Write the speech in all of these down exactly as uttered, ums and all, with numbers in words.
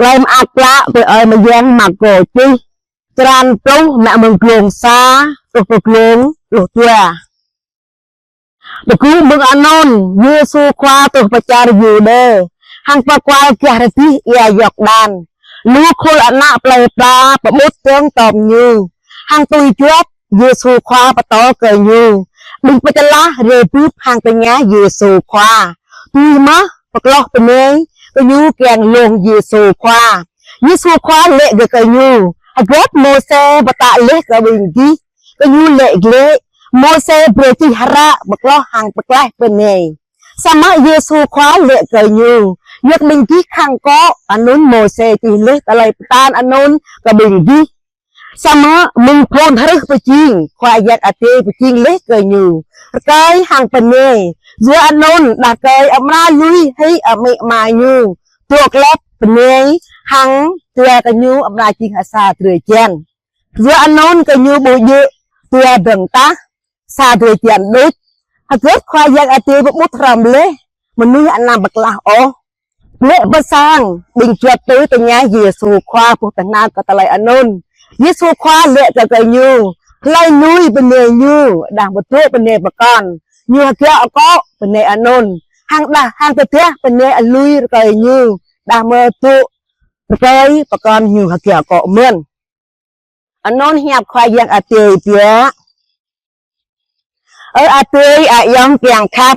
Tơlơi mơak klă tui ơi mơyang Markô čih, črăn pluh, mă mơ̆ng glông sa truh pơ glông pluh dua. Tơgŭ mơ̆ng anŭn, Yêsu Khua truh pơ čar Yuđê, hăng pơ kual gah rơdih ia Yordan. Lu khul ană plei pla pơƀut dơ̆ng tom Ñu, hăng tui juăt Yêsu Khua pơtô kơ gơñu. Ƀing Pơčơlah rai bưp hăng tơña Yêsu Khua. Tui mơ̆ pơkloh bơnai gơñu kiăng lông Yêsu Khua. Yêsu Khua laĭ kơ gơñu: Hơgĕt Môsê pơtă laih kơ ƀing gih? Gơñu laĭ glaĭ: Môsê brơi čih hră pơkloh hăng pơklaih bơnai. Samơ̆ Yêsu Khua laĭ kơ gơñu: Yua kơ ƀing gih khăng akŏ, anŭn Môsê čih laih tơlơi pơtă anŭn kơ ƀing gih. Samơ̆ mơ̆ng phŭn hrih pơjing, Khua Yang Adai pơjing laih kơ gơñu rơkơi hăng bơnai. Yua anŭn đah rơkơi amra lui hĭ amĭ ama ñu, dŏ klep bơnai, hăng dua gơñu amra jing ha sa drơi jăn. Yua anŭn gơñu ƀu djơ̆ dua dơ̆ng tah, sa drơi jăn đôč. Hơgĕt Khua Yang Adai pơƀut hrŏm laih, mơnuih anăm pơklah ôh. Laĭ pơ sang, ƀing juăt tui tơña Yêsu Khua ƀuh tơhnal kơ tơlơi anŭn. Yêsu Khua laĭ kơ gơñu: Hlơi lui bơnai ñu, đah mơ̆ dŏ bơnai pơkŏn, ñu hơgĕt akŏ bơnai anŭn? Hăng đah, hăng tơdah bơnai lui rơkơi ñu, đah mơ̆ dŏ rơkơi pơkŏn, ñu hơgĕt akŏ mơ̆n? Anŭn hiăp Khua Yang Adai biă. Ơ Adai ayŏng kiăng khăp.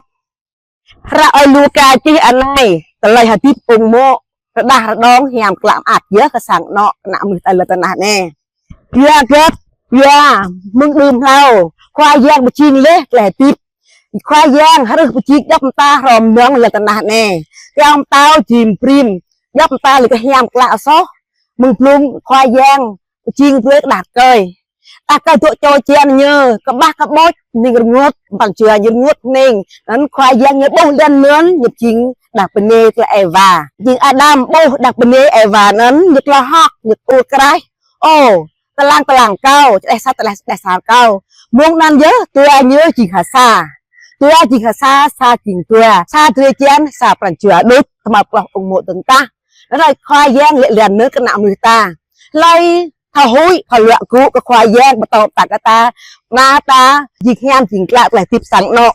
Hră ơi Luka čih anai, tơlơi hơdip ung mô̆ rơđah rơđông hiam klă mơak yơh kơ sang anŏ ană mơnuih ta lŏn tơnah anai. Yua hơgĕt? Yua mơ̆ng đưm hlâo Khua Yang pơjing laih tơlơi hơdip. Khua Yang hrih pơjing djŏp mơta hrŏm mơ̆ng lŏn tơnah anai. Kiăng mơtao jim prin, djŏp mơta lĕ kơ hiam klă soh. Mơ̆ng blung Khua Yang pơjing brơi kơ đah rơkơi. Đah rơkơi dŏ čô čen ñu, kơƀah kơƀôč, ning rơngot, pran jua ñu rơngot ning. Anŭn Khua Yang ñu ƀuh lŏn anŭn, ñu pơjing đah bơnai tơlơi Êwa. Jing Adam ƀuh đah bơnai Êwa anŭn, ñu tơlơi hŏk, ñu ur kraih. Ô, tơlang tơlang kâo, čơđeh sat, čơđeh, čơđeh sat kâo. Mơ̆ng anŭn yơh, dua ñu jing ha sa. Dua jing ha sa, sa jing dua. Sa drơi jăn, sa pran jua đôč, tơma pơkloh ung mô̆ dơ̆ng tah. Anŭn Khua Yang laĭ lŏn anŭn kơ ană mơnuih ta. Hlơi thâo huĭ, thâo luă gŭ kơ Khua Yang pơtô pơtă kơ ta, ană ta jing hiam jing klă tơlơi hơdip sang anŏ.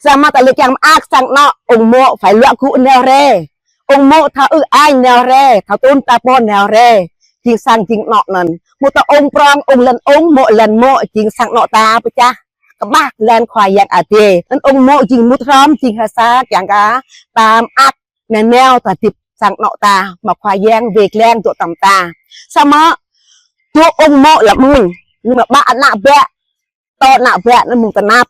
Samơ̆ ta lĕ kiăng mơak sang anŏ, ung mô̆ phải luă gŭ nao rai. Ung mô̆ thâo ư-ang nao rai, thâo tŭn ta pô nao rai. Jing sang jing anŏ anŭn. Mơ̆ ta ung prŏng, ung lŏn ung, mô̆ lŏn mô̆, jing sang anŏ ta pơčah. Kơƀah lŏn Khua Yang Adai. Anŭn ung mô̆ jing mŭt hrŏm, jing ha sa, kiăng kơ ta mơak nanao ta hơdip sang anŏ ta, mơ̆ Khua Yang wai lăng dŏ tom ta. Samơ̆ dŏ ung mô̆ lăm mơ̆ng, ñu mơ̆ ƀă ană bă, tŏ ană bă anŭn mơ̆ng tơnap.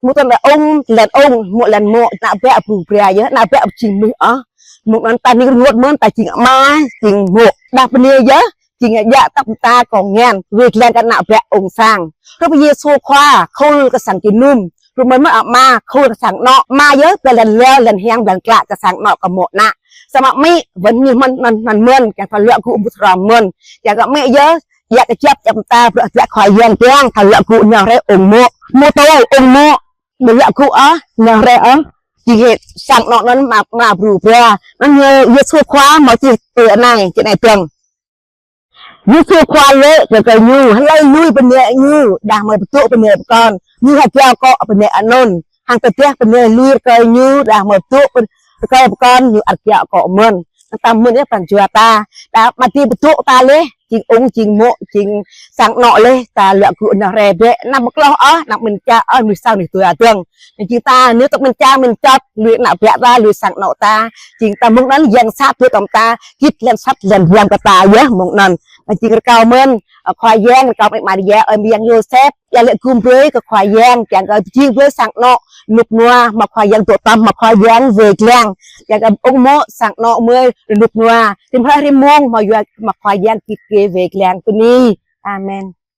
Mơ̆ tơnap ung, lŏn ung, mô̆ lŏn mô̆, ană bă bru bra yơh, ană bă jing mơnuih ôh. Mơ̆ng anŭn ta ning rơngot mơ̆n, ta jing ama, jing mô̆. Đah bơnai yơh, jing djă tŏp ta kông ngăn, wai lăng kơ ană bă ung sang. Hrup Yêsu Khua khul kơ sang jơnum. Hrup mơ̆n mơ̆ ama khul kơ sang anŏ. Ama yơh, blan lŏn leo, lŏn hiam, blan klă kơ sang anŏ kơ mô̆ ană. Samơ̆ amĭ, wơ̆n ñu mơ̆n, mơ̆n, mơ̆n, mơ̆n, kiăng thâo luă gŭ mŭt hrŏm mơ̆n. Kiăng kơ amĭ yơh, djă kơjăp, djă mơta, bruă djă Khua Yang kiăng thâo luă gŭ nao rai ung mô̆. Mơ̆ tơl ung mô̆, ƀu luă gŭ ôh, nao rai ôh. Jing hĭ sang anŏ anŭn mă, mă bru bra. Anŭn yơh Yêsu Khua mă čih tui anai, čih anai dơ̆ng. Yêsu Khua laĭ kơ gơñu: Hlơi lui bơnai ñu, đah mơ̆ pơdŏ bơnai pơkŏn, ñu hơgĕt akŏ bơnai anŭn. Hăng tơdah bơnai lui rơkơi ñu, đah mơ̆ pơdŏ rơkơi pơkŏn, ñu ăt hơgĕt akŏ mơ̆n. Anŭn ta mơ̆n yơh pran jua ta, đah mơ̆ či pơdŏ ta laih, jing ung, jing mô̆, jing sang anŏ laih, ta luă gŭ nao rai bĕ, anăm pơkloh ôh, anăm pơmĭn čă ôh, mơnuih sa mơnuih dua dơ̆ng. Anŭn jing ta, ñu tŏk pơmĭn čă, pơmĭn čăt, lui ană bă ta, lui sang anŏ ta. Jing ta mơ̆ng anŭn Yang sat dŏ tom ta, git lŏn sat lŏn hiam kơ ta yơh mơ̆ng anŭn. Anŭn jing rơkâo mơ̆n, ơ, Khua Yang, rơkâo amĭ Maria, ơ, amĭ Yang Yôsep, djă laĭ gum brơi kơ Khua Yang, kiăng kơ jing brơi sang anŏ rơnŭk rơnua, mơ̆ Khua Yang dŏ tom, mơ̆ Khua Yang wai lăng. Kiăng kơ ung mô̆ sang anŏ mơi rơnŭk rơnua. Rĭm hrơi rĭm mông, mơ̆ yua, mơ̆ Khua Yang git gai wai lăng bơni. Amen.